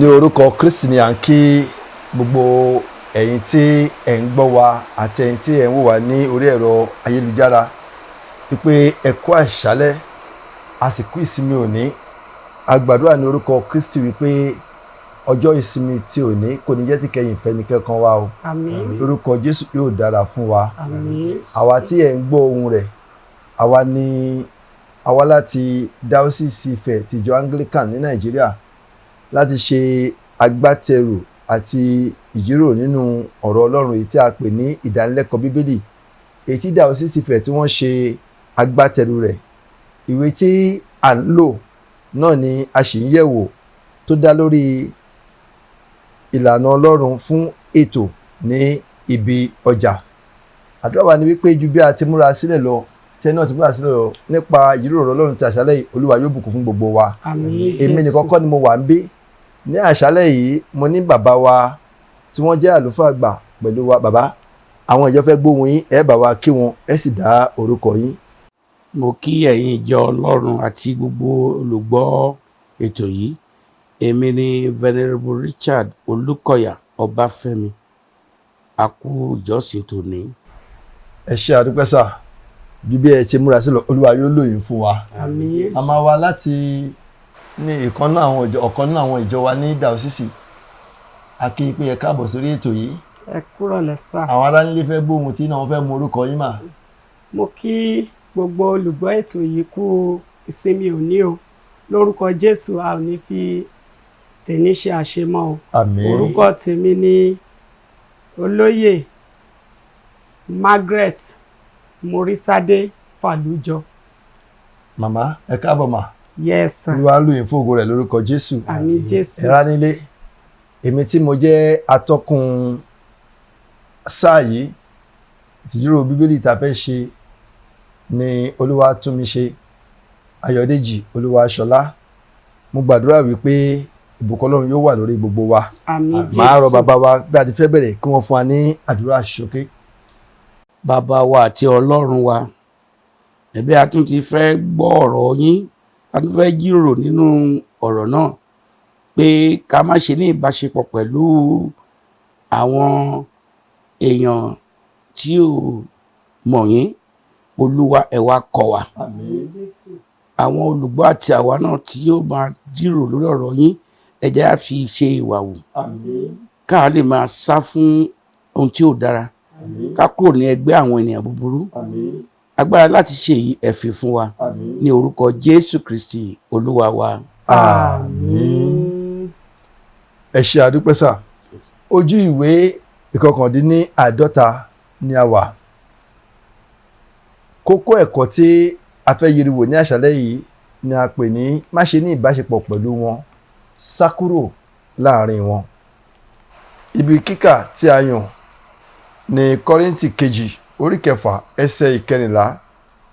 Ní orúkọ Kristi ni à ń kí gbogbo ẹ̀yin tí ẹ̀ ń gbọ́ wa àti ẹ̀yin tí ẹ̀ ń wò wá ní orí ẹ̀rọ ayélujára wípé ẹ kú àṣálẹ́, àsìkò ìsinmi òní. A gbàdúrà ní orúkọ Kristi wípé ọjọ́ ìsinmi tí òní kò ní jẹ́ ti kẹ́yìn fẹ́nikẹ́kan wa o. Àmín. Lórúkọ Jésù, yóò dára fún wa. Àmín. Àwa tí ẹ̀ ń gbọ́ ohùn rẹ̀, àwa ni àwa láti Dáósìsì Ifẹ̀ tìjọ Anglican ní Nàìjíríà láti ṣe agbátẹrù àti ìjíròrò nínú ọ̀rọ̀ Ọlọ́run èyí tí a pè ní ìdánilẹ́kọ̀ọ́ Bíbélì, èyí tí Dáósìsì Ifẹ̀ tí wọ́n ṣe agbátẹrù rẹ̀. Ìwé tí à ń lò náà ni a sì ń yẹ̀wò, tó dá lórí ìlànà Ọlọ́run fún ètò ní ibi ọjà. Àdúrà wa ni wípé ju bí a ti múra sílẹ̀ lọ, tẹ́ náà ti múra sílẹ̀ lọ nípa ìjíròrò Ọlọ́run ti àṣálẹ́ yìí, Olúwa yóò bùkún fún gbogbo wa. Àmín. Èmi nìkan kọ́ ni mo wà ń bí ní àṣálẹ́ yìí. Mo ní bàbá wa tí wọ́n jẹ́ àlùfáà àgbà pẹ̀lú wa. Bàbá, àwọn ìjọ fẹ́ gbóhùn yín, ẹ bá wa kí wọn, ẹ sì dá orúkọ yín. Mo kí ẹ̀yin ìjọ Ọlọ́run àti gbogbo olùgbọ́ ètò yìí. Èmi ni Venerable Richard Olúkọ̀yà Ọbáfẹ́mi. A kú ìjọsìn tòní. Ẹ ṣé, àdúpẹ́ sà. Bí bí ẹ ṣe múra sílẹ̀, Olúwa yóò lò yín fún wa. Àmín. A máa wá láti ní ìkan náà àwọn ìjọ, ọ̀kan nínú àwọn ìjọ wa ní dàósìsì. A kí i pé ẹ káàbọ̀ sórí ètò yìí. Ẹ kúrọ̀lẹ́ sà. Àwọn ará nílé fẹ́ gbóhùn tí náà, wọ́n fẹ́ mọ orúkọ yín mà. Mo kí gbogbo olùgbọ́ ètò yìí kú ìsinmi òní o. Lórúkọ Jésù, a ò ní fi tèmi ṣe àṣemọ́ o. Àmín. Orúkọ tèmi ni Olóyè Margaret Morísádé Fàlújọ. Màmá, ẹ káàbọ̀ mà. Yes sir. Olúwa lò yín fún ògo rẹ̀ lórúkọ Jésù. Àmín Jésù. Ẹ̀rá nílé, èmi tí mo jẹ́ atọ́kùn sáà yìí, ìtìjúrò Bíbélì tá a fẹ́ ṣe ni Olúwa tún mi ṣe, Ayọ̀dèjì Olúwaṣọlá. Mo gbàdúrà wípé ìbùkún Ọlọ́run yóò wà lórí gbogbo wa. Àmín Jésù. Màá rọ bàbá wa bí a ti fẹ́ bẹ̀rẹ̀ kí wọ́n fún wa ní àdúrà ṣókí. Bàbá wa àti Ọlọ́run wa, ẹ̀bí a tún ti fẹ́ gbọ́ ọ̀rọ̀ yín, a tún fẹ́ jíròrò nínú ọ̀rọ̀ náà pé ká má ṣe ní ìbáṣepọ̀ pẹ̀lú àwọn èèyàn tí ò mọ̀ yín. Olúwa, ẹ wá kọ́ wa. Àmín. Jésù. Àwọn olùgbọ́ àti àwa náà tí yóò máa jíròrò lórí ọ̀rọ̀ yín, ẹ jẹ́ á fi ṣe ìwà wù, Àmín. ká lè máa sá fún ohun tí ò dára, Àmín. ká kúrò ní ẹgbẹ́ àwọn ènìyàn búburú. Àmín. Agbára láti ṣe èyí, ẹ fi fún wa. Àmín. Ní orúkọ Jésù Kristi Olúwa wa. Àmín. Ẹ ṣe, àdúpẹ́ sà. Ojú ìwé 49 ni a wà. Kókó ẹ̀kọ́ tí a fẹ́ yiriwò ní àṣálẹ́ yìí ni a pè ní "Má ṣe ní ìbáṣepọ̀ pẹ̀lú wọn, sá kúrò láàrin wọn." Ibi kíkà tí a yàn ní Kọ́ríńtì kejì orí 6 ẹsẹ̀ 14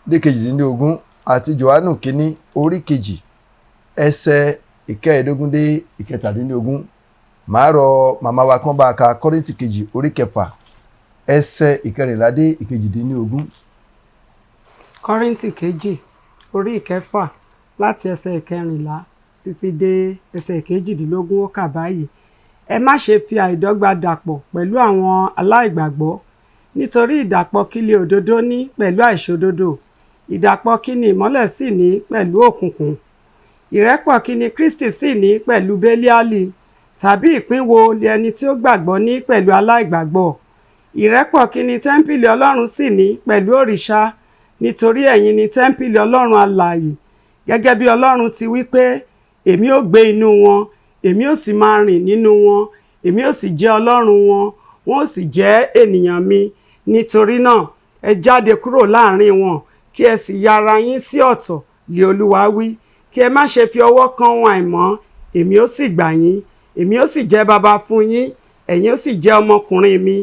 dé 18 àti Jòhánù kínní orí 2 ẹsẹ̀ 15 dé 17. Màá rọ màmá wa kán bá a ka Kọ́ríńtì kejì orí 6 ẹsẹ̀ 14 dé 18. Kọ́ríńtì kejì orí 6 láti ẹsẹ̀ 14 títí dé ẹsẹ̀ 18, ó kà báyìí: "Ẹ má ṣe fi àìdọ́gba dàpọ̀ pẹ̀lú àwọn aláìgbàgbọ́. Nítorí ìdàpọ̀ kí li òdodo ní pẹ̀lú àìṣòdodo? Ìdàpọ̀ kí ni ìmọ́lẹ̀ sì ní pẹ̀lú òkùnkùn? Ìrẹ́pọ̀ kí ni Kristi sì ní pẹ̀lú Bélíálì? Tàbí ìpín wo li ẹni tí ó gbàgbọ́ ní pẹ̀lú aláìgbàgbọ́? Ìrẹ́pọ̀ kí ni tẹ́ḿpìlì Ọlọ́run sì ní pẹ̀lú òrìṣà? Nítorí ẹ̀yin ni tẹ́ḿpìlì Ọlọ́run alààyè, gẹ́gẹ́ bí Ọlọ́run ti wí pé, 'Èmi ó gbé inú wọn, èmi ó sì máa rìn nínú wọn, èmi ó sì jẹ́ Ọlọ́run wọn, wọn ó sì jẹ́ ènìyàn mi.' Nítorí náà, ẹ jáde kúrò láàrin wọn, kí ẹ sì ya ara yín sí ọ̀tọ̀, li Olúwa wí, kí ẹ má ṣe fi ọwọ́ kan ohun àìmọ́. Èmi ó sì gbà yín, èmi ó sì jẹ́ baba fún yín, ẹ̀yin ó sì jẹ́ ọmọkùnrin mi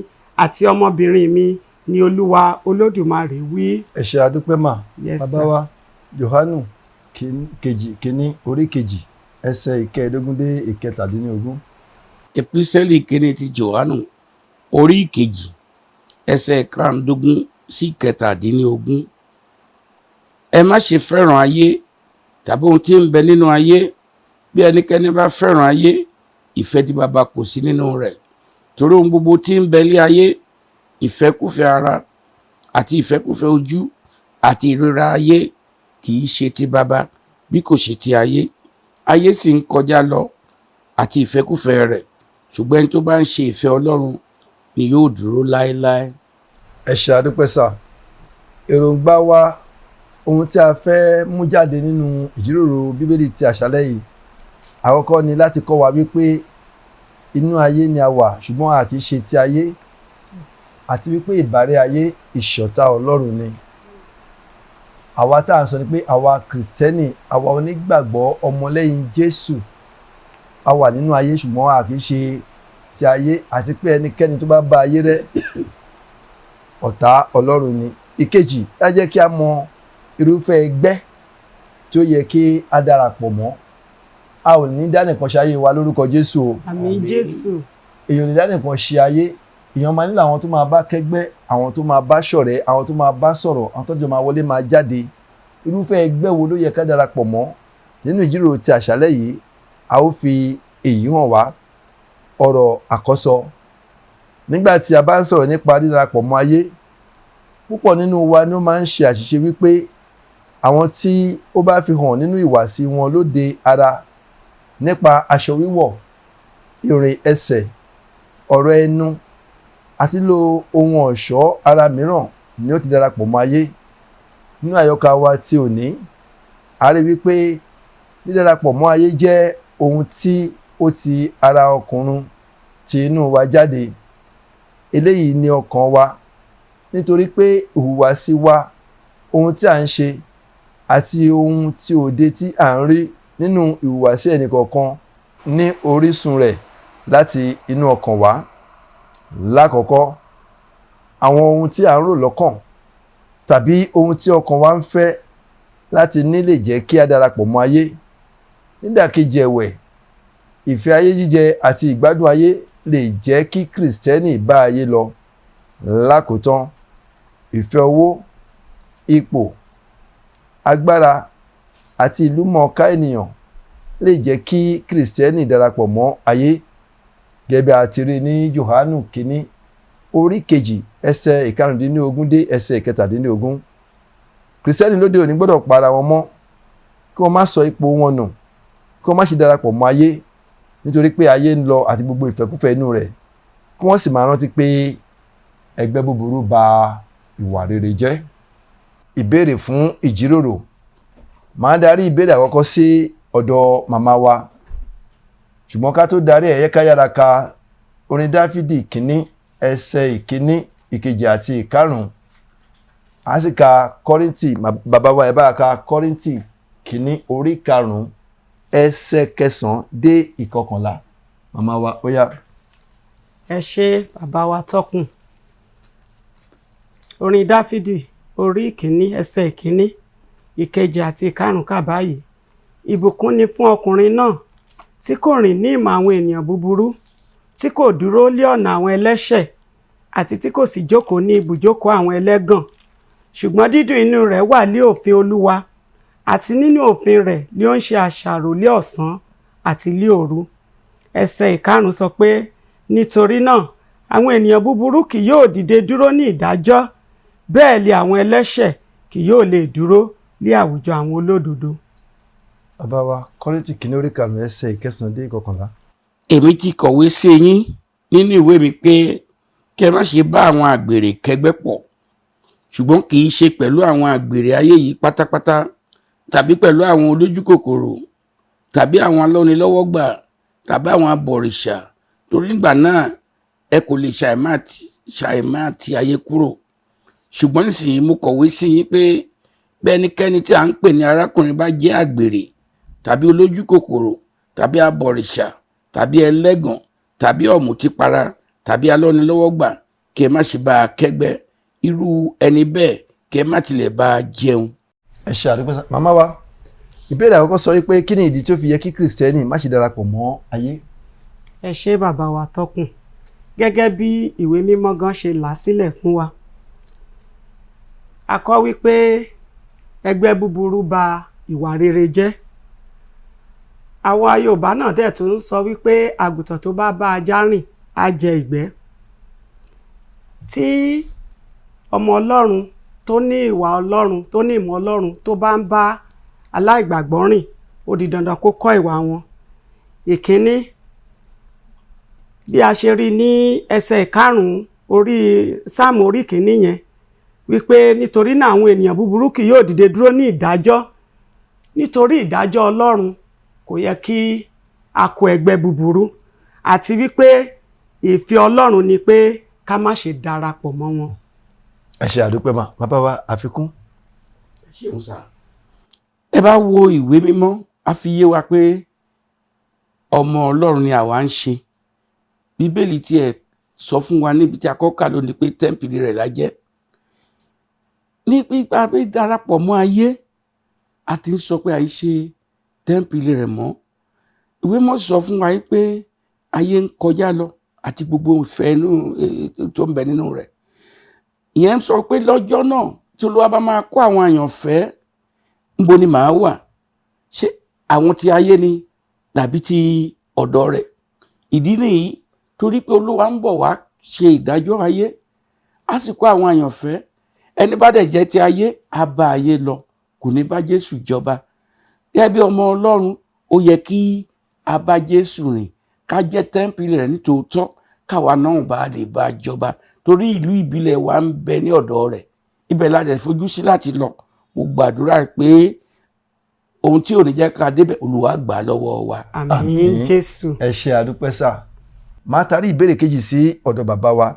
àti ọmọbìnrin mi, ní Olúwa Olódùmarè wí." Ẹ ṣe, àdúpẹ́ mà. Yes, Bàbá sir. wa, Jòhánù kejì kínní orí 2 ẹsẹ̀ 15 dé 17. Epísẹ́lì kínní ti Jòhánù orí 2 ẹsẹ̀ 15 sí 17. Ẹ má ṣe fẹ́ràn ayé tàbí ohun tí ń bẹ nínú ayé. Bí ẹnikẹ́ni bá fẹ́ràn ayé, Ìfẹ́ tí baba kò sí nínú rẹ̀. Torí ohun gbogbo tí ń bẹ lé ayé, ìfẹ́kúfẹ̀ẹ́ ara àti ìfẹ́kúfẹ̀ẹ́ ojú àti ìríra ayé, kì í ṣe ti baba bí kò ṣe ti ayé. Ayé sì ń kọjá lọ àti ìfẹ́kúfẹ̀ẹ́ rẹ̀, ṣùgbọ́n ẹni tó bá ń ṣe ìfẹ́ Ọlọ́run ni yóò dúró láéláé. Ẹ ṣé, àdúpẹ́ sà. Èròǹgbà wa, ohun tí a fẹ́ mú jáde nínú ìjíròrò Bíbélì ti àṣálẹ́ yìí, àkọ́kọ́ ni láti kọ́ wa wípé inú ayé ni a wà, ṣùgbọ́n a kì í ṣe ti ayé, àti wípé ìbárẹ́ ayé ìṣọ̀tá Ọlọ́run ni. Àwa tá à ń sọ ni pé àwa Kìrìsìtẹ́nì, àwa onígbàgbọ́ ọmọlẹ́yìn Jésù, a wà nínú ayé ṣùgbọ́n a kì í ṣe ti ayé, àti pé ẹnikẹ́ni tó bá bá ayé rẹ́, ọ̀tá Ọlọ́run ni. Ìkejì, á jẹ́ kí a mọ irúfẹ́ ẹgbẹ́ tí ó yẹ kí a darapọ̀ mọ́. A ò ní dánìkan ṣe ayé wa lórúkọ Jésù o. Àmín Jésù. Èèyàn ò ní dánìkan ṣe ayé. Èèyàn máa nílò àwọn tó máa bá kẹ́gbẹ́, àwọn tó máa bá ṣọ̀rẹ́, àwọn tó máa bá sọ̀rọ̀, àwọn tó jọ máa wọlé máa jáde. Irúfẹ́ ẹgbẹ́ wo ló yẹ ká darapọ̀ mọ́? Nínú ìjíròrò ti àṣálẹ́ yìí, a ó fi èyí hàn wá. Ọ̀rọ̀ àkọ́sọ. Nígbà tí a bá ń sọ̀rọ̀ nípa dídarapọ̀ mọ́ ayé, púpọ̀ nínú wa ni ó máa ń ṣe àṣìṣe wípé àwọn tí ó bá fi hàn nínú ìwàsí wọn lóde ara nípa aṣọ wíwọ̀, ìrìn ẹsẹ̀, ọ̀rọ̀ ẹnu àti lo ohun ọ̀ṣọ́ ara mìíràn ni ó ti darapọ̀ mọ́ ayé. Nínú àyọkà wa ti òní, a rí wípé dídarapọ̀ mọ́ ayé jẹ́ ohun tí ó ti ara ọkùnrin ti inú wa jáde. Eléyìí ni ọkàn wa, nítorí pé ìhùwàsí wa, ohun tí à ń ṣe àti ohun tí òde tí à ń rí nínú ìhùwàsí ẹnìkọ̀ọ̀kan ní orísun rẹ̀ láti inú ọkàn wá. Lákọ̀ọ́kọ́, àwọn ohun tí à ń rò lọ́kàn tàbí ohun tí ọkàn wa ń fẹ́ láti ní lè jẹ́ kí a darapọ̀ mọ́ ayé. Nídàkejì ẹ̀wẹ̀, ìfẹ́ ayé jíjẹ àti ìgbádùn ayé lè jẹ́ kí Kìrìsìtẹ́nì bá ayé lọ. Lákòótán, ìfẹ́ owó, ipò, agbára àti ìlúmọ̀ọ́ká ènìyàn lè jẹ́ kí Kìrìsìtẹ́nì darapọ̀ mọ́ ayé, gẹ́gẹ́ bí a ti rí ní Jòhánù 1 orí 2 ẹsẹ̀ 15 dé ẹsẹ̀ 17. Kìrìsìtẹ́nì lóde òní gbọ́dọ̀ pa ara wọn mọ́, kí wọ́n má sọ ipò wọn nù, kí wọ́n má ṣe darapọ̀ mọ́ ayé, nítorí pé ayé ń lọ àti gbogbo ìfẹ́kúfẹ̀ẹ́ inú rẹ̀, kí wọ́n sì máa rántí pé ẹgbẹ́ búburú ba ìwà rere jẹ́. Ìbéèrè fún ìjíròrò. Màá darí ìbéèrè àkọ́kọ́ sí ọ̀dọ̀ màmá wa, ṣùgbọ́n ká tó darí ẹ̀, yẹ ká yára ka orin Dáfídì 1 ẹsẹ̀ 1, 2 àti 5. A sì ka Kọ́ríńtì, bàbá wa ẹ̀ bá ka Kọ́ríńtì 1 orí 5 ẹsẹ̀ 9 dé 11. Màmá wa, ó yá. Ẹ ṣé bàbá wa tọ́kùn. Orin Dáfídì orí 1 ẹsẹ̀ 1, 2 àti 5 kà báyìí. Ìbùkún ni fún ọkùnrin náà tí kò rìn ní ìmọ̀ àwọn ènìyàn búburú, tí kò dúró lé ọ̀nà àwọn ẹlẹ́ṣẹ̀, àti tí kò sì jókòó ní ibùjókòó àwọn ẹlẹ́gàn. Ṣùgbọ́n dídùn inú rẹ̀ wà lé òfin Olúwa, àti nínú òfin rẹ̀ ni ó ń ṣe àṣàrò lé ọ̀sán àti lé òru. Ẹsẹ̀ 5 sọ pé, nítorí náà àwọn ènìyàn búburú kì yóò dìde dúró ní ìdájọ́, bẹ́ẹ̀ lé àwọn ẹlẹ́ṣẹ̀ kì yóò lè dúró lé àwùjọ àwọn olódodo. Bàbá wa, Kọ́ríńtì 1 orí 5 ẹsẹ̀ 9 dé 11. Èmi ti kọ̀wé sí yín nínú ìwé mi pé kí ẹ má ṣe bá àwọn àgbèrè kẹ́gbẹ́ pọ̀, ṣùgbọ́n kì í ṣe pẹ̀lú àwọn àgbèrè ayé yìí pátápátá, tàbí pẹ̀lú àwọn olójúkòkòrò, tàbí àwọn alọ́nilọ́wọ́gbà, tàbí àwọn abọ̀rìṣà, torí nígbà náà ẹ kò lè ṣàìmá ti ayé kúrò. Ṣùgbọ́n nísìnyí mo kọ̀wé sí yín pé bí ẹnikẹ́ni tí à ń pè ní arákùnrin bá jẹ́ àgbèrè, tàbí olójúkòkòrò, tàbí abọ̀rìṣà, tàbí ẹlẹ́gàn, tàbí ọ̀mùtípara, tàbí alọ́nilọ́wọ́gbà, kí ẹ má ṣe bá a kẹ́gbẹ́. Irú ẹni bẹ́ẹ̀ kí ẹ má tilẹ̀ bá a jẹun. Ẹ ṣe àdúgbò sá. Màmá wa, ìbéèrè àkọ́kọ́ sọ wípé kí ni ìdí tí ó fi yẹ kí Kìrìsìtẹ́nì má ṣe darapọ̀ mọ́ ayé? Ẹ ṣé bàbá wa tọ́kùn. Gẹ́gẹ́ bí ìwé mímọ́ gan ṣe là sílẹ̀ fún wa, a kọ́ wípé ẹgbẹ́ búburú ba ìwà rere jẹ́. Àwa Yorùbá náà dẹ̀ tún ń sọ wípé àgùntàn tó bá bá ajá rìn á jẹ ìgbẹ́. Tí ọmọ Ọlọ́run tó ní ìwà Ọlọ́run, tó ní ìmọ̀ Ọlọ́run, tó bá ń bá aláìgbàgbọ́ rìn, ó di dandan kó kọ́ ìwà wọn. Ìkíní, bí a ṣe rí ní ẹsẹ̀ ìkarùn-ún orí Sáàmù orí kìíní yẹn, wípé nítorí náà àwọn ènìyàn búburú kì yóò dìde dúró ní ìdájọ́. Nítorí ìdájọ́ Ọlọ́run kò yẹ kí a kó ẹgbẹ́ búburú, àti wípé ìfẹ́ Ọlọ́run ni pé ká má ṣe darapọ̀ mọ́ wọn. Ẹ ṣe àdúpẹ́ mà. Bàbá wa, àfikún. Ẹ bá wo ìwé mímọ́, a fi yé wa pé ọmọ Ọlọ́run ni àwa ń ṣe. Bíbélì tiẹ̀ sọ fún wa níbi tí a kọ́ kà lónìí pé tẹ́ḿpìlì rẹ̀ la jẹ́. Ní pípa pé darapọ̀ mọ́ ayé, a ti ń sọ pé à ń ṣe tẹ́ḿpìlì rẹ̀ mọ́. Ìwé mọ́ sọ fún wa pé ayé ń kọjá lọ àti gbogbo ìfẹ́ inú tó ń bẹ nínú rẹ̀. Ìyẹn ń sọ pé lọ́jọ́ náà tí Olúwa bá máa kó àwọn àyànfẹ́, ńbo ni màá wà? Ṣé àwọn ti ayé ni tàbí ti ọ̀dọ̀ rẹ̀? Ìdí nìyí, torí pé Olúwa ń bọ̀ wá ṣe ìdájọ́ ayé, á sì kó àwọn àyànfẹ́. Ẹni bá dẹ̀ jẹ́ ti ayé, á bá ayé lọ, kò ní bá Jésù jọba. Gẹ́gẹ́ bí ọmọ Ọlọ́run, ó yẹ kí a bá Jésù rìn, ká jẹ́ tẹ́ḿpìlì rẹ̀ nítòótọ́, káwa náà bá lè bá a jọba, torí ìlú ìbílẹ̀ wa ń bẹ ní ọ̀dọ̀ rẹ̀. Ibẹ̀ la dẹ̀ fojú sí láti lọ. Mo gbàdúrà pé ohun tí ò ní jẹ́ ká débẹ̀, Olúwa gbà lọ́wọ́ wa. Àmín Jésù. Ẹ ṣe àdúpẹ́ sà. Máa tarí ìbéèrè kejì sí ọ̀dọ̀ bàbá wa.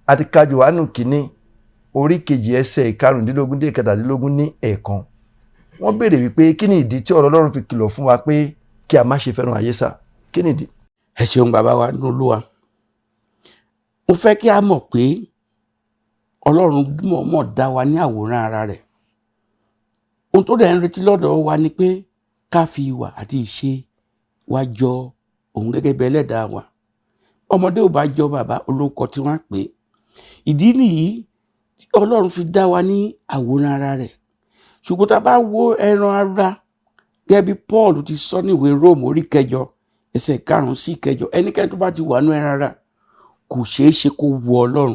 A ti ka Jòhánù kìíní orí kejì ẹsẹ̀ ìkarùndínlógún dé ìkẹtàdínlógún ní ẹ̀ẹ̀kan. Wọ́n béèrè wípé kí ni ìdí tí ọ̀rọ̀ Ọlọ́run fi kìlọ̀ fún wa pé kí a má ṣe fẹ́ràn ayé sà? Kí ni ìdí? Ẹ ṣeun bàbá wa nínú Olúwa. Mo fẹ́ kí a mọ̀ pé Ọlọ́run mọ̀ọ́mọ̀ dá wa ní àwòrán ara rẹ̀. Ohun tó dẹ̀ ń retí lọ́dọ̀ wa ni pé ká fi ìwà àti ìṣe wa jọ òun gẹ́gẹ́ bí ẹlẹ́dàá wa. Ọmọdé ò bá jọ bàbá, olóko tí wọ́n á pè é. Ìdí nìyí tí Ọlọ́run fi dá wa ní àwòrán ara rẹ̀. Ṣùgbọ́n tá a bá wo ẹran ara, gẹ́gẹ́ bí Paul ti sọ ní ìwé Róòmù orí kẹjọ ẹsẹ̀ 5 sí 8, ẹnikẹ́ni tó bá ti wà nú ẹran ara kò ṣeé ṣe kó wu Ọlọ́run.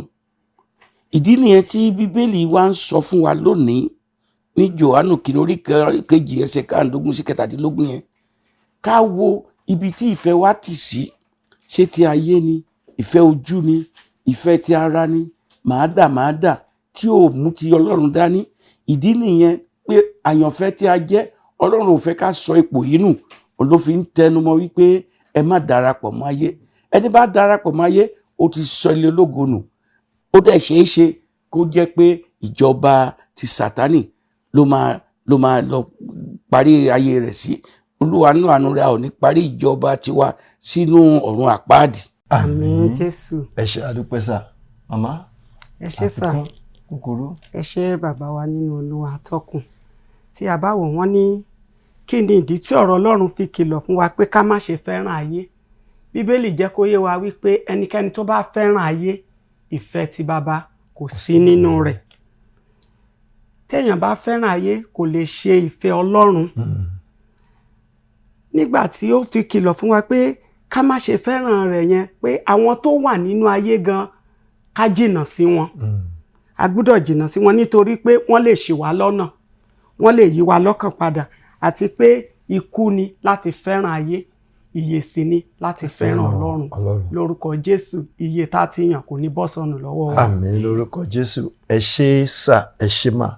Ìdí nìyẹn tí Bíbélì wa ń sọ fún wa lónìí ní Jòhánù kìíní orí kejì ẹsẹ̀ 15 sí 17 yẹn, ká wo ibi tí ìfẹ́ wa tì sí. Ṣé ti ayé ni? Ìfẹ́ ojú ni? Ìfẹ́ ti ara ni? Màá dà màá dà tí ò mú ti Ọlọ́run dání. Ìdí nìyẹn pé àyànfẹ́ tí a jẹ́, Ọlọ́run ò fẹ́ ká sọ ipò yìí nù. Olófin ń tẹnumọ́ wípé ẹ má darapọ̀ mọ́ ayé. Ẹni bá darapọ̀ mọ́ ayé, ó ti sọ ilé ológo nù. Ó dẹ̀ ṣeé ṣe kó jẹ́ pé ìjọba ti Sátánì ló máa lọ parí ayé rẹ̀ sí. Olúwa nínú àánú rẹ̀, a ò ní parí ìjọba tiwa sínú ọ̀run àpáàdì. Àmín Jésù. Ẹ ṣe àdúpẹ́ sà. Màmá, ẹ ṣé sà. Àfikún kúkúrú. Ẹ ṣé bàbá wa nínú Olúwa atọ́kùn. Tí a bá wò wọ́n ní kí ni ìdí tí ọ̀rọ̀ Ọlọ́run fi kìlọ̀ fún wa pé ká má ṣe fẹ́ràn ayé? Bíbélì jẹ́ kó yé wa wípé ẹnikẹ́ni tó bá fẹ́ràn ayé, ìfẹ́ ti bàbá kò sí nínú rẹ̀. Téèyàn bá fẹ́ràn ayé, kò lè ṣe ìfẹ́ Ọlọ́run. Nígbà tí ó fi kìlọ̀ fún wa pé ká má ṣe fẹ́ràn rẹ̀ yẹn, pé àwọn tó wà nínú ayé gan ká jìnnà sí wọn. A gbúdọ̀ jìnnà sí wọn nítorí pé wọ́n lè ṣì wá lọ́nà, wọ́n lè yí wa lọ́kàn padà, àti pé ikú ni láti fẹ́ràn ayé, ìyè sì ni láti fẹ́ràn Ọlọ́run. Lórúkọ Jésù, iye tá a ti yàn kò ní bọ́ sọnù lọ́wọ́ wa. Àmín lórúkọ Jésù. Ẹ ṣé sà, ẹ ṣé mà.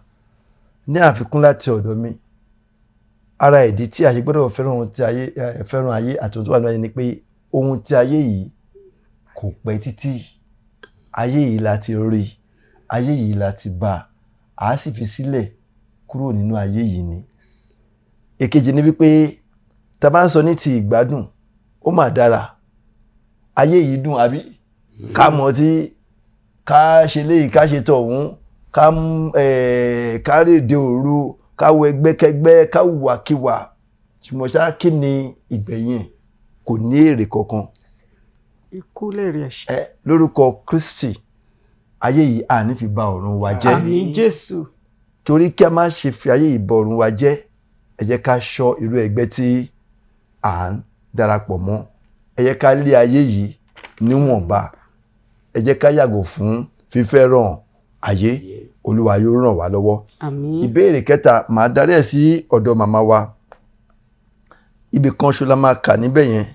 Ní àfikún láti ọ̀dọ̀ mi, ara ìdí tí a ṣe gbọ́dọ̀ fẹ́ràn ohun tí ayé, fẹ́ràn ayé àti ohun tó wà nínú ayé ni pé ohun tí ayé yìí kò pẹ́ títí. Ayé yìí la ti rí, ayé yìí la ti bá, a sì fi sílẹ̀ kúrò nínú ayé yìí ni. Èkejì ni wípé tá a bá ń sọ ní ti ìgbádùn, ó mà dára. Ayé yìí dùn, àbí? Ká mọ̀ tí ká ṣe léyìí, ká ṣe tọ̀hún, ká rèdè òru, ká wọ ẹgbẹ́kẹ́gbẹ́, ká hùwàkiwà. Ṣùgbọ́n ṣá, kí ni ìgbẹ̀yìn? Kò ní èrè kankan. Ikú lè rí ẹ̀ṣẹ̀. Lórúkọ Kristi, ayé yìí a ní fi ba ọ̀run wa jẹ́. Àmín Jésù. Torí kí a má ṣe fi ayé yìí ba ọ̀run wa jẹ́, ẹ jẹ́ ká ṣọ́ irú ẹgbẹ́ tí à ń darapọ̀ mọ́. Ẹ jẹ́ ká lé ayé yìí níwọ̀nba, ẹ jẹ́ ká yàgò fún fífẹ́ràn ayé. Olúwa yóò ràn wá lọ́wọ́. Àmín. Ìbéèrè kẹta, màá darí ẹ̀ sí ọ̀dọ̀ màmá wa. Ibì kan ṣo la máa kà níbẹ̀ yẹn.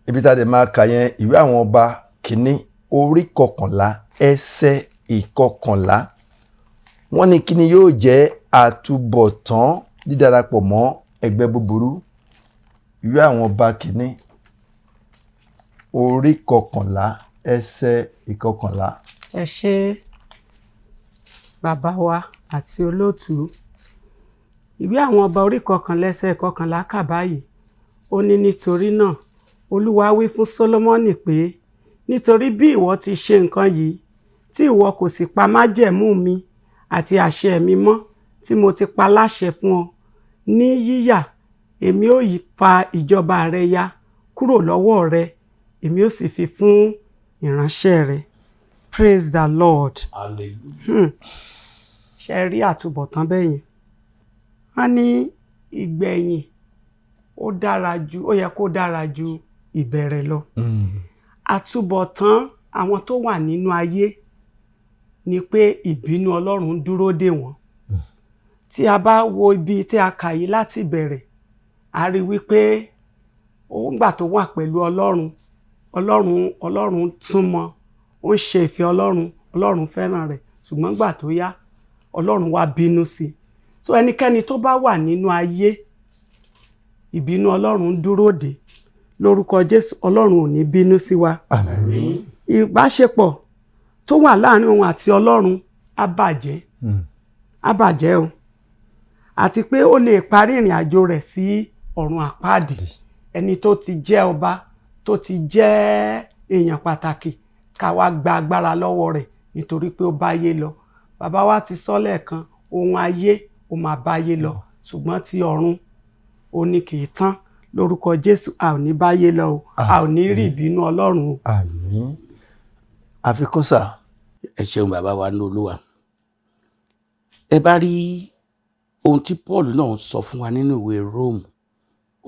Ibi tá a dẹ̀ máa kà yẹn, ìwé àwọn ọba kìíní orí 11 ẹsẹ̀ 11. Wọ́n ní kí ni yóò jẹ́ àtúbọ̀tán dídarapọ̀ mọ́ ẹgbẹ́ búburú? Ìwé àwọn ọba kìíní orí 11 ẹsẹ̀ 11. Ẹ ṣé, bàbá wa àti olóòtú. Ìwé àwọn ọba orí 11 ẹsẹ̀ 11 kà báyìí. Ó ní, nítorí náà Olúwa wí fún Sólómọ́nì pé, nítorí bí ìwọ ti ṣe nǹkan yìí, tí ìwọ kò sì pa májẹ̀mú mi àti àṣẹ mi mọ́ tí mo ti pa láṣẹ fún ọ ní yíyà, èmi ó fa ìjọba rẹ ya kúrò lọ́wọ́ rẹ, èmi ó sì fi fún ìránṣẹ́ rẹ. Praise the Lord. Hallelujah. Ṣe rí àtúbọ̀tán bẹ́yẹn? Wọ́n ní ìgbẹ̀yìn ó dára ju, ó yẹ kó dára ju ìbẹ̀rẹ̀ lọ. Àtúbọ̀tán àwọn tó wà nínú ayé ni pé ìbínú Ọlọ́run dúró dè wọ́n. Tí a bá wo ibi tí a kà yìí láti bẹ̀rẹ̀, a rí wípé ó ń gbà tó wà pẹ̀lú Ọlọ́run, Ọlọ́run túmọ̀, ó ń ṣe ìfẹ́ Ọlọ́run, Ọlọ́run fẹ́ràn rẹ̀, ṣùgbọ́n gbà tó yá Ọlọ́run wá bínú sí i. So ẹnikẹ́ni tó bá wà nínú ayé, ìbínú Ọlọ́run dúró dè. Lórúkọ Jésù, Ọlọ́run ò ní bínú sí wa. Àmín. Ìbáṣepọ̀ tó wà láàrin òun àti Ọlọ́run á bàjẹ́, á bàjẹ́ o, àti pé ó lè parí ìrìn àjò rẹ̀ sí ọ̀run àpáàdì. Ẹni tó ti jẹ́ ọba, tó ti jẹ́ èèyàn pàtàkì, ká wá gba agbára lọ́wọ́ rẹ̀ nítorí pé ó báyé lọ. Bàbá wa ti sọ lẹ́ẹ̀kan, ohun ayé ó máa báyé lọ, ṣùgbọ́n ti ọ̀run ó ní kì í tán. Lórúkọ Jésù, a ò ní báyé lọ o, a ò ní rí ìbínú Ọlọ́run o. Àmín. Àfikún sà. Ẹ ṣeun, bàbá wa ní Olúwa. Ẹ bá rí ohun tí Paul náà sọ fún wa nínú ìwé Rome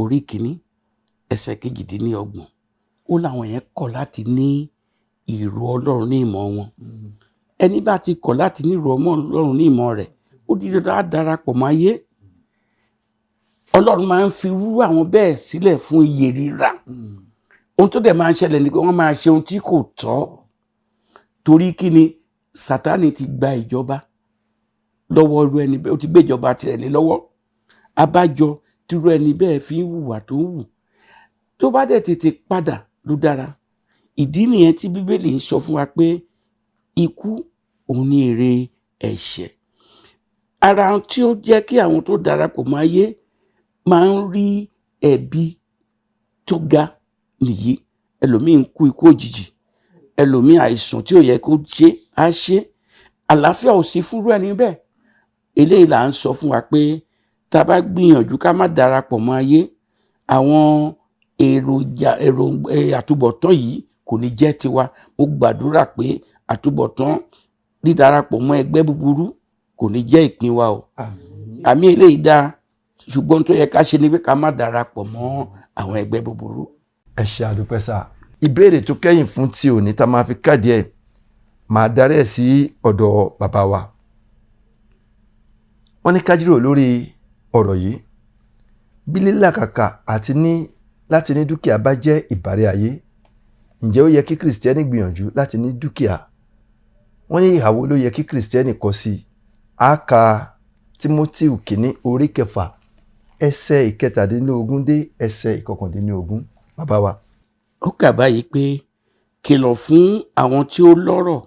orí 1 ẹsẹ̀ 28, ó láwọn yẹn kọ̀ láti ní ìró Ọlọ́run ní ìmọ̀ wọn. Ẹni bá ti kọ̀ láti ní ìró Ọlọ́run ní ìmọ̀ rẹ̀, ó di dandan á darapọ̀ mọ́ ayé. Ọlọ́run máa ń fi irú àwọn bẹ́ẹ̀ sílẹ̀ fún iye rírà. Ohun tó dẹ̀ máa ń ṣẹlẹ̀ ni pé wọ́n máa ṣe ohun tí kò tọ́. Torí kí ni? Sátánì ti gba ìjọba lọ́wọ́ irú ẹni bẹ́ẹ̀, ó ti gbé ìjọba tirẹ̀ lé lọ́wọ́. Abájọ tírú ẹni bẹ́ẹ̀ fi ń hùwà tó ń hù. Tó bá dẹ̀ tètè padà ló dára. Ìdí nìyẹn tí Bíbélì ń sọ fún wa pé ikú òun ní èrè ẹ̀ṣẹ̀. Ara tí ó jẹ́ kí àwọn tó darapọ̀ mọ́ ayé máa ń rí ẹ̀bi tó ga nìyí. Ẹlòmíì ń kú ikú òjijì, ẹlòmíì àìsàn tí ò yẹ kó ṣe á ṣe, àlàáfíà ò sí fúnrú ẹni bẹ́ẹ̀. Eléyìí là ń sọ fún wa pé tá a bá gbìyànjú ká má darapọ̀ mọ́ ayé, àwọn èròjà èrò àtúbọ̀tán yìí kò ní jẹ́ tiwa. Mo gbàdúrà pé àtúbọ̀tán dídarapọ̀ mọ́ ẹgbẹ́ búburú kò ní jẹ́ ìpín wa o. Àmì eléyìí dáa, ṣùgbọ́n tó yẹ ká ṣe ni pé ká má darapọ̀ mọ́ àwọn ẹgbẹ́ búburú. Ẹ ṣe, àdúpẹ́ sà. Ìbéèrè tó kẹ́yìn fún ti òní tá a máa fi káàdì ẹ̀, máa darí ẹ̀ sí ọ̀dọ̀ bàbá wa. Wọ́n ní ká jíròrò lórí ọ̀rọ̀ yìí: bí lílàkàkà àti ní láti ní dúkìá bá jẹ́ ìbárẹ́ ayé, ǹjẹ́ ó yẹ kí Kìrìsìtẹ́nì gbìyànjú láti ní dúkìá? Wọ́n ní ìhà wo ló yẹ kí Kìrìsìtẹ́nì kọ sí i? Á ka Tímótíù kìíní orí 6 ẹsẹ̀ 17 dé ẹsẹ̀ 19, bàbá wa. Ó kà báyìí pé, kìlọ̀ fún àwọn tí ó lọ́rọ̀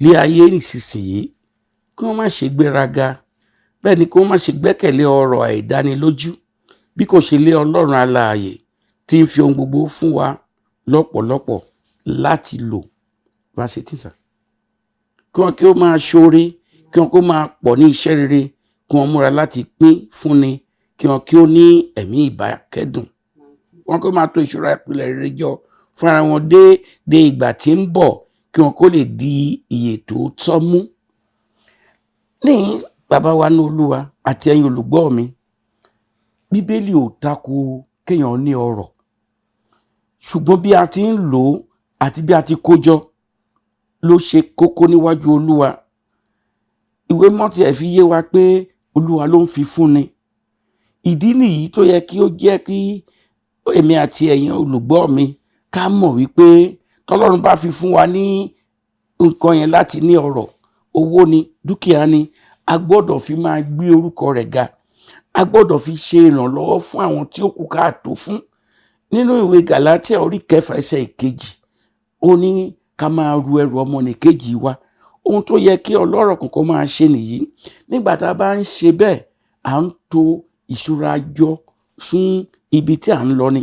lé ayé nísinsìnyí kí wọ́n má ṣe gbéraga, bẹ́ẹ̀ ni kí wọ́n má ṣe gbẹ́kẹ̀lé ọrọ̀ àìdánilójú, bí kò ṣe lé Ọlọ́run alààyè tí ń fi ohun gbogbo fún wa lọ́pọ̀lọpọ̀ láti lò. Verse 18, sir. Kí wọ́n kí ó máa ṣoore, kí wọ́n kó máa pọ̀ ní iṣẹ́ rere, kí wọ́n múra láti pín fúnni, kí wọ́n kí ó ní ẹ̀mí ìbákẹ́dùn, wọ́n kó máa tò ìṣúra ìpìlẹ̀ rere jọ fún ara wọn dé ìgbà tí ń bọ̀, kí wọ́n kó lè di ìyè tòótọ́ mú. Ní bàbá wa ní Olúwa àti ẹ̀yin olùgbọ́ mi, Bíbélì ò tako kéèyàn ní ọrọ̀, ṣùgbọ́n bí a ti ń lò ó àti bí a ti kó jọ ló ṣe kókó níwájú Olúwa. Ìwé Mímọ́ tiẹ̀ fi yé wa pé Olúwa ló ń fi fúnni. Ìdí nìyí tó yẹ kí ó jẹ́ kí èmi àti ẹ̀yin olùgbọ́ mi ká mọ̀ wípé tọ́lọ́run bá fi fún wa ní nǹkan yẹn láti ní ọrọ̀, owó ni, dúkìá ni, a gbọ́dọ̀ fi máa gbé orúkọ rẹ̀ ga. A gbọ́dọ̀ fi ṣe ìrànlọ́wọ́ fún àwọn tí ó kù káàtó fún. Nínú ìwé Gàlátíà orí 6 ẹsẹ̀ 2, ó ní ká máa ru ẹrù ọmọnìkejì wa. Ohun tó yẹ kí ọlọ́rọ̀ kọ̀ọ̀kan máa ṣe nìyí. Nígbà tá a bá ń ṣe bẹ́ẹ̀, à ń to ìṣúra jọ fún ibi tí à ń lọ ni.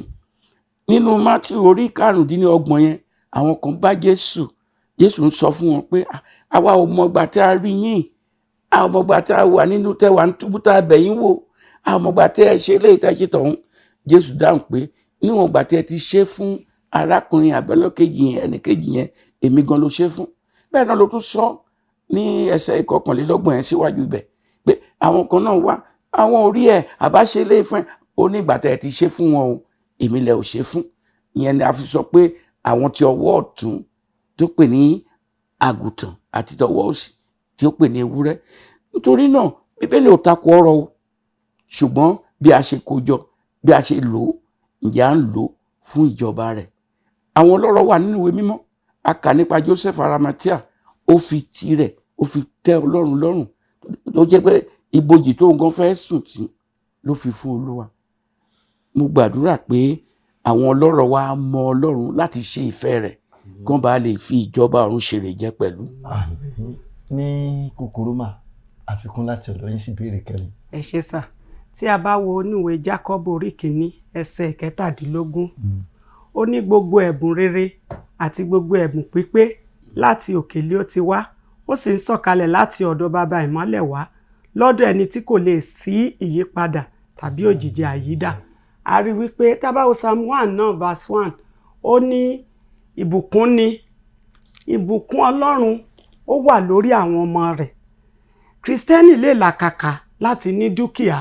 Nínú Mátíù orí 25 yẹn, àwọn kan bá Jésù. Jésù ń sọ fún wọn pé àwa ò mọ̀gbà tí a rí yín, a ò mọ̀gbà tí a wà nínú tẹ́wà ń túbú tá a bẹ̀ yín wò, a ò mọ̀gbà tí ẹ ṣe eléyìí tẹ́ ṣe tọ̀hún. Jésù dáhùn pé níwọ̀n ìgbà tí ẹ ti ṣe fún arákùnrin àbẹ́lọ́kejì yẹn, ẹnìkejì yẹn, èmi gan ló ṣe fún. Bẹ́ẹ̀ náà ló tún sọ ní ẹsẹ̀ 31 yẹn síwájú ibẹ̀ pé àwọn kan náà wá, àwọn orí ẹ̀ àbá ṣe eléyìí fún ẹ, ó ní ìgbà tí ẹ ti ṣe fún wọn o, èmi lẹ ò ṣe fún. Ìyẹn ni a fi sọ pé àwọn tí ọwọ́ ọ̀tún tó pè ní àgùntàn àti tọwọ́ òsì tí ó pè ní ewúrẹ́. Nítorí náà Bíbélì ò takò ọ̀rọ̀ o, ṣùgbọ́n bí a ṣe kó jọ, bí a ṣe lò ó, ǹjẹ́ à ń lò ó fún ìjọba rẹ̀. Àwọn ọlọ́rọ̀ wà nínú ìwé mímọ́. A kà nípa Joseph Arimathea, ó fi tirẹ̀, ó fi tẹ́ Ọlọ́run lọ́rùn, tó jẹ́ pé ibojì tó ń gan fẹ́ sùn tí ló fi fún Olúwa. Mo gbàdúrà pé àwọn ọlọ́rọ̀ wa mọ Ọlọ́run láti ṣe ìfẹ́ rẹ̀, kán bá lè fi ìjọba ọ̀run ṣeré jẹ pẹ̀lú. Àmín. Ní kúkúrú mà, àfikún láti ọ̀dọ̀ yín sí ìbéèrè kẹrin. Ẹ ṣé sà. Tí a bá wo inú ìwé Jákọ́bù orí 1 ẹsẹ̀ 17, ó ní gbogbo ẹ̀bùn rere àti gbogbo ẹ̀bùn pípé láti òkè lé ó ti wá, ó sì ń sọ̀kalẹ̀ láti ọ̀dọ̀ baba ìmọ́lẹ̀ wá, lọ́dọ̀ ẹni tí kò lè sí ìyípadà tàbí òjìji àyídà. A rí wípé tá bá wo Psalm 1 náà verse 1, ó ní ìbùkún ni, ìbùkún Ọlọ́run ó wà lórí àwọn ọmọ rẹ̀. Kristẹni lè làkàkà láti ní dúkìá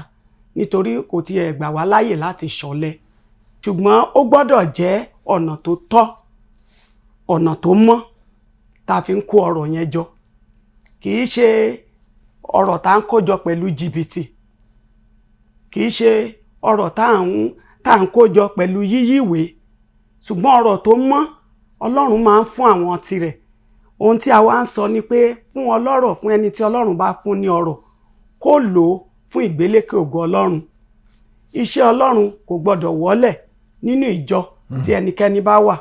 nítorí kò tiẹ̀ gbà wá láyè láti ṣọ̀lẹ, ṣùgbọ́n ó gbọ́dọ̀ jẹ́ ọ̀nà tó tọ́, ọ̀nà tó mọ́ tá a fi ń kó ọrọ̀ yẹn jọ. Kì í ṣe ọrọ̀ tá à ń kó jọ pẹ̀lú jìbìtì, kì í ṣe ọrọ̀ tá à ń kó jọ pẹ̀lú yíyíwèé, ṣùgbọ́n ọrọ̀ tó mọ́ Ọlọ́run máa ń fún àwọn tirẹ̀. Ohun tí a wá ń sọ ni pé fún ọlọ́rọ̀, fún ẹni tí Ọlọ́run bá fún ní ọrọ̀, kó lò ó fún ìgbélékè ògo Ọlọ́run. Iṣẹ́ Ọlọ́run kò gbọ́dọ̀ wọ́lẹ̀ nínú ìjọ tí ẹnikẹ́ni bá wà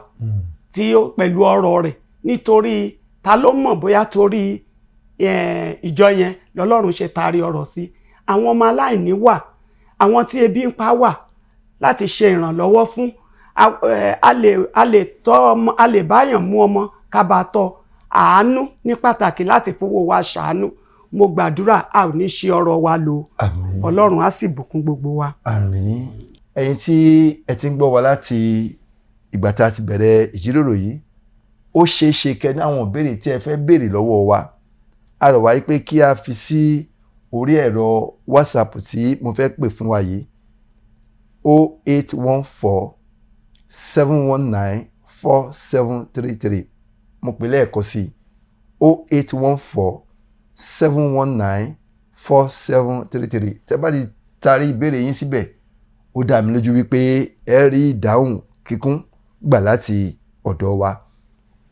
tí ó pẹ̀lú ọrọ̀ rẹ̀, nítorí ta ló mọ̀ bóyá torí ìjọ yẹn lọ́lọ́run ṣe taari ọrọ̀ sí. Àwọn ọmọ aláìní wà, àwọn tí ebi ń pa wà láti ṣe ìrànlọ́wọ́ fún. A lè tọ́ ọmọ, a lè báyàn mú ọmọ ká bá tọ́. Àánú ní pàtàkì láti fowó wa ṣàánú. Mo gbàdúrà a ò ní ṣe ọrọ̀ wa lò. Ọlọ́run á sì bùkún gbogbo wa. Àmín. Ẹ̀yin tí ẹ ti ń gbọ́ wa láti ìgbà tá a ti bẹ̀rẹ̀ ìjíròrò yìí, ó ṣeé ṣe kẹ́ ní àwọn ìbéèrè tí ẹ fẹ́ béèrè lọ́wọ́ wa. A rọ̀ wá pé kí a fi sí orí ẹ̀rọ WhatsApp tí mo fẹ́ pè fún wa yìí, 0814 719 4733. Mo pè lẹ́ẹ̀kan sí i, 0814 719 4733. Tẹ́ bá ti tarí ìbéèrè yín síbẹ̀, ó dá mi lójú wípé ẹ rí ìdáhùn kíkún gbà láti ọ̀dọ̀ wa.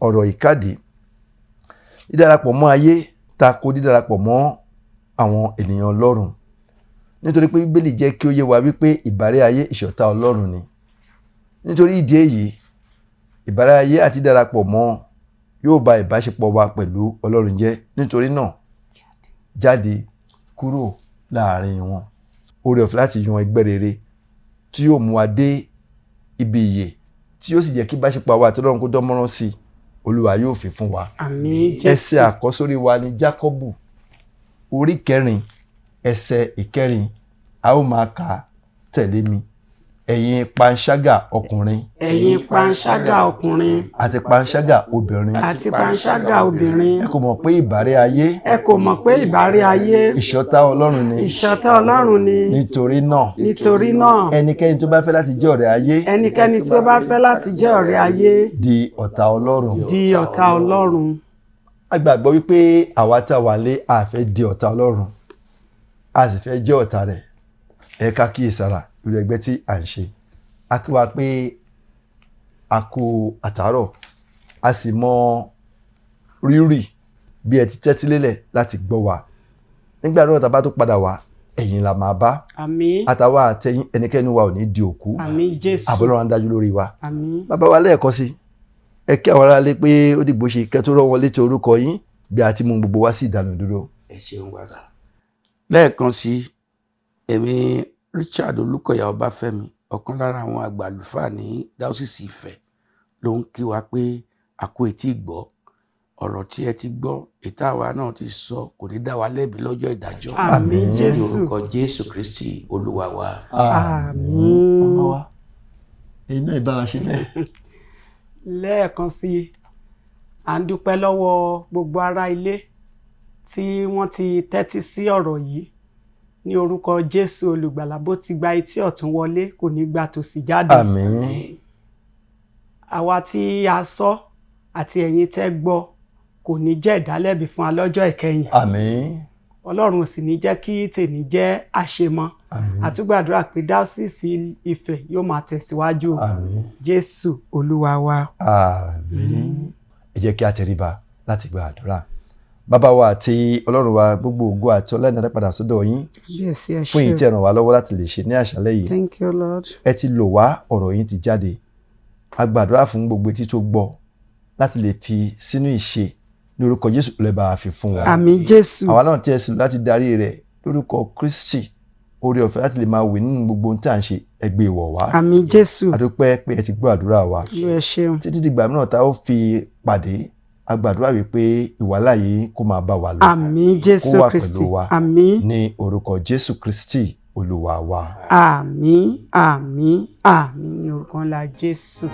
Ọ̀rọ̀ ìkádìí, dídarapọ̀ mọ́ ayé tako dídarapọ̀ mọ́ àwọn ènìyàn Ọlọ́run, nítorí pé Bíbélì jẹ́ kí ó yé wa wípé ìbárẹ́ ayé ìṣọ̀tá Ọlọ́run ni. Nítorí ìdí èyí, ìbárẹ́ ayé àti dídarapọ̀ mọ́ yóò ba ìbáṣepọ̀ wa pẹ̀lú Ọlọ́run jẹ́. Nítorí náà, jáde kúrò láàrin wọn. Oore ọ̀fẹ́ láti yan ẹgbẹ́ rere tí yóò mú wa dé ibi ìyè, tí yóò sì jẹ́ kí ìbáṣepọ̀ wa àti Ọlọ́run kó dán mọ́rán sí i, Olúwa yóò fi fún wa. Àmín Jésù. Ẹsẹ̀ àkọ́sórí wa ni Jákọ́bù orí 4 ẹsẹ̀ 4, a ó máa kà á tẹ̀lé mi. Ẹ̀yin panṣágà ọkùnrin Ẹ̀yin panṣágà ọkùnrin àti panṣágà obìnrin, àti panṣágà obìnrin, ẹ kò mọ̀ pé ìbárẹ́ ayé ẹ kò mọ̀ pé ìbárẹ́ ayé ìṣọ̀tá Ọlọ́run ni? Ìṣọ̀tá Ọlọ́run ni. Nítorí náà, Nítorí náà, ẹnikẹ́ni tó bá fẹ́ láti jẹ́ ọ̀rẹ́ ayé ẹnikẹ́ni tí ó bá fẹ́ láti jẹ́ ọ̀rẹ́ ayé di ọ̀tá Ọlọ́run. di ọ̀tá Ọlọ́run. A gbàgbọ́ wípé àwa tá a wà lé a fẹ́ di ọ̀tá Ọlọ́run, a sì fẹ́ jẹ́ ọ̀tá rẹ̀. Ẹ ká kíyèsára irú ẹgbẹ́ tí à ń ṣe. A kí wa pé a kú àtàárọ̀, a sì mọ rírì bí ẹ ti tẹ́tí lélẹ̀ láti gbọ́ wa. Nígbà náà tá a bá tó padà wá, ẹ̀yin la máa bá. Àmín. Àtàwa àtẹ̀yin, ẹnikẹ́ni wa ò ní di òkú. Àmín Jésù. Ààbò Ọlọ́run á dájú lórí wa. Àmín. Bàbá wa, lẹ́ẹ̀kan sí, ẹ kí àwọn aráalé pé ó dìgbò ṣe kẹ́ tó rán wọn létí orúkọ yín bí a ti mú gbogbo wa sí ìdáná dúró. Ẹ ṣeun wá sá. Lẹ́ẹ̀kan sí, èmi Richard Olúkọ̀yà Ọbáfẹ́mi, ọ̀kan lára àwọn àgbà àlùfáà ní Dáúsìsì Ifẹ̀, ló ń kí wa pé a kú etí gbọ́. Ọ̀rọ̀ tí ẹ ti gbọ́, ìta àwa náà ti sọ, kò ní dá wa lẹ́bi lọ́jọ́ ìdájọ́. Àmín. Ní Jésù. orúkọ Jésù Kristi Olúwa wa. Àmín. Màmá wa, èyí náà ìbára ṣe bẹ́ẹ̀. Lẹ́ẹ̀kan sí i, à ń dúpẹ́ lọ́wọ́ gbogbo ará ilé tí wọ́n ti tẹ́tí sí ọ̀rọ̀ yìí. Ní orúkọ Jésù Olùgbàlà, bó ti gba etí ọ̀tún wọlé, kò ní gba tòsì jáde. Àmín. Àwa tí a sọ àti ẹ̀yin tẹ́ gbọ́, kò ní jẹ́ ìdálẹ́bi fún wa lọ́jọ́ ìkẹyìn. Àmín. Ọlọ́run ò sì ní jẹ́ kí tèmi jẹ́ àṣemọ́. Àmín. Àtúgbàdúrà pé Dáúsìsì Ifẹ̀ yóò máa tẹ̀síwájú. Àmín. Jésù Olúwa wa. Àmín. Ẹ jẹ́ kí a tẹríba láti gba àdúrà. Bàbá wa àti Ọlọ́run wa, gbogbo ògo àti ọlá ìnáwó padà sọ́dọ̀ yín Kábíyèsí, ẹ fún èyí ṣé tí o. ẹ ràn wá lọ́wọ́ láti lè ṣe ní àṣálẹ́ yìí. Thank you, Lord. Ẹ ti lò wá, ọ̀rọ̀ yín ti jáde. A gbàdúrà fún gbogbo etí tó gbọ́ láti lè fi sínú ìṣe. Ní orúkọ Jésù, lè bá a fi fún wọn. Àmín Jésù. Àwa náà tí ẹ sì lò láti darí rẹ̀, lórúkọ Kristi, oore ọ̀fẹ́ láti lè máa wè nínú gbogbo ohun tí à ń ṣe, ẹgbẹ́ ìwọ̀ wá. Àmín Jésù. A dúpẹ́ pé ẹ ti gbọ́ àdúrà wa. Olú, ẹ ṣeun. Títí dìgbà mìíràn tá ó fi pàdé, a gbàdúrà wípé ìwàláàyè yín kó máa bá wa lọ, Àmín Jésù kó wà Kristi. pẹ̀lú wa. Àmín. Ní orúkọ Jésù Kristi Olúwa wa. Àmín, àmín, àmín ní orúkọ ńlá Jésù.